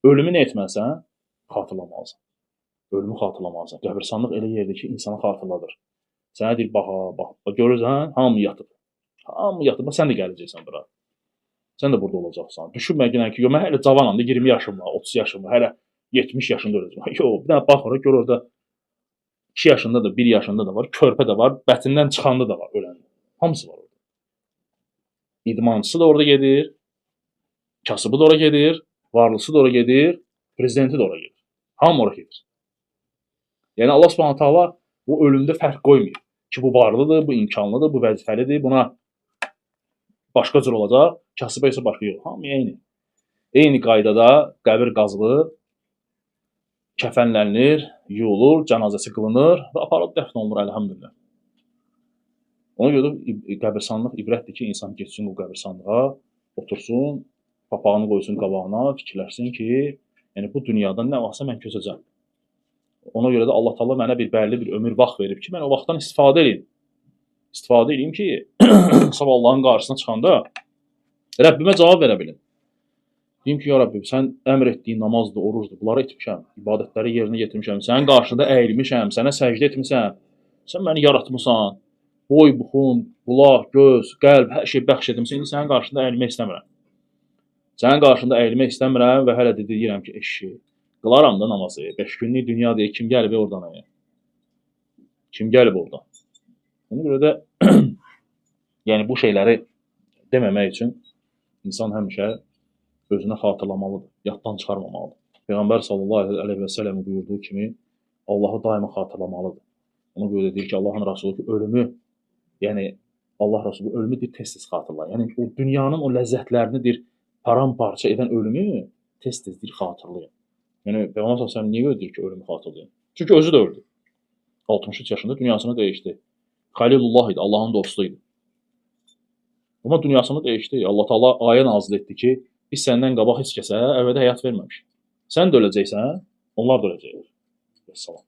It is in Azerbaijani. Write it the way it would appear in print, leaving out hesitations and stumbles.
Ölümü nə etməlisən? Xatırlamalısan. Ölümü xatırlamalısan. Qəbirstanlıq elə yerdir ki, insanı xatırladır. Sənə deyir, bax, bax, bax, görürsən, hamı yatıb. Hamı yatıb, bax, sən də gələcəksən bura. Sən də burada olacaqsan. Düşünmə ki, yox, mən hələ cavanam da, 20 yaşım var, 30 yaşım var, hələ 70 yaşında öləcəm. Yox, bir dənə bax ora, gör orada 2 yaşında da, 1 yaşında da var, körpə də var, bətindən çıxanda da var, öləndə. Hamısı var orada. İdmançısı da orada gedir, kasıbı da ora gedir, varlısı da ora gedir, prezidenti də ora gedir. Hamı ora gedir. Yəni Allah Subhanahu taala bu ölümdə fərq qoymuyor ki, bu varlıdır, bu imkanlıdır, bu vəzifəlidir, buna başqa cür olacaq, kasıba isə başqa yox. Hamı eyni. Eyni qaydada qəbir qazılır, kəfənlənilir, yuyulur, cənazəsi qılınır və aparıb dəfn olunur, əlhamdülillah. Ona görə də qəbirstanlıq ibrətdir ki, insan getsin o qəbirstanlığa, otursun, papağını qoysun qabağına, fikirləşsin ki, yəni bu dünyada nə varsa mən köçəcəm. Ona görə də Allah Taala mənə bir bəlli bir ömür vaxt verib ki, mən o vaxtdan istifadə edeyim. İstifadə edeyim ki, sabah Allahın qarşısına çıxanda Rəbbimə cavab verə bilim. Deyim ki, ya Rəbbim, sən əmr etdiyin namazdır, orucdur, bunları etmişəm, ibadətləri yerinə yetirmişəm, sənin qarşında əyilmişəm, sənə səcdə etmişəm, sən məni yaratmısan, boy, buxun, qulaq, göz, qəlb, hər şey bəxş etmişsən, indi sənin qarşında əyilmək istəmirəm. Sənin qarşında əyilmək istəmirəm və hələ də deyirəm ki, eşi, qılaram da namazı, 5 günlük dünya deyə kim gəlib oradan? Kim gəlib oradan? Ona görə də yəni bu şeyləri deməmək üçün insan həmişə özünə xatırlamalıdır, yaddan çıxarmamalıdır. Peyğəmbər sallallahu əleyhi və səlləm buyurduğu kimi Allahı daima xatırlamalıdır. Ona görə də deyir ki, Allahın Rəsulü ki, ölümü, yəni Allah Rəsulü ölümü deyir tez-tez xatırlayın. Yəni o dünyanın o ləzzətlərini deyir paramparça edən ölümü tez-tez deyir xatırlayın. Yəni Peyğəmbər sallallahu əleyhi və səlləm niyə görə deyir ki, ölümü xatırlayın? Çünki özü də öldü. 63 yaşında dünyasını dəyişdi. Xəlilullah idi, Allahın dostu idi. Amma dünyasını dəyişdi. Allah Taala ayə nazil etdi ki, biz səndən qabaq heç kəsə əbədi həyat verməmişik. Sən də öləcəksən, onlar da öləcəklər. Vəssalam.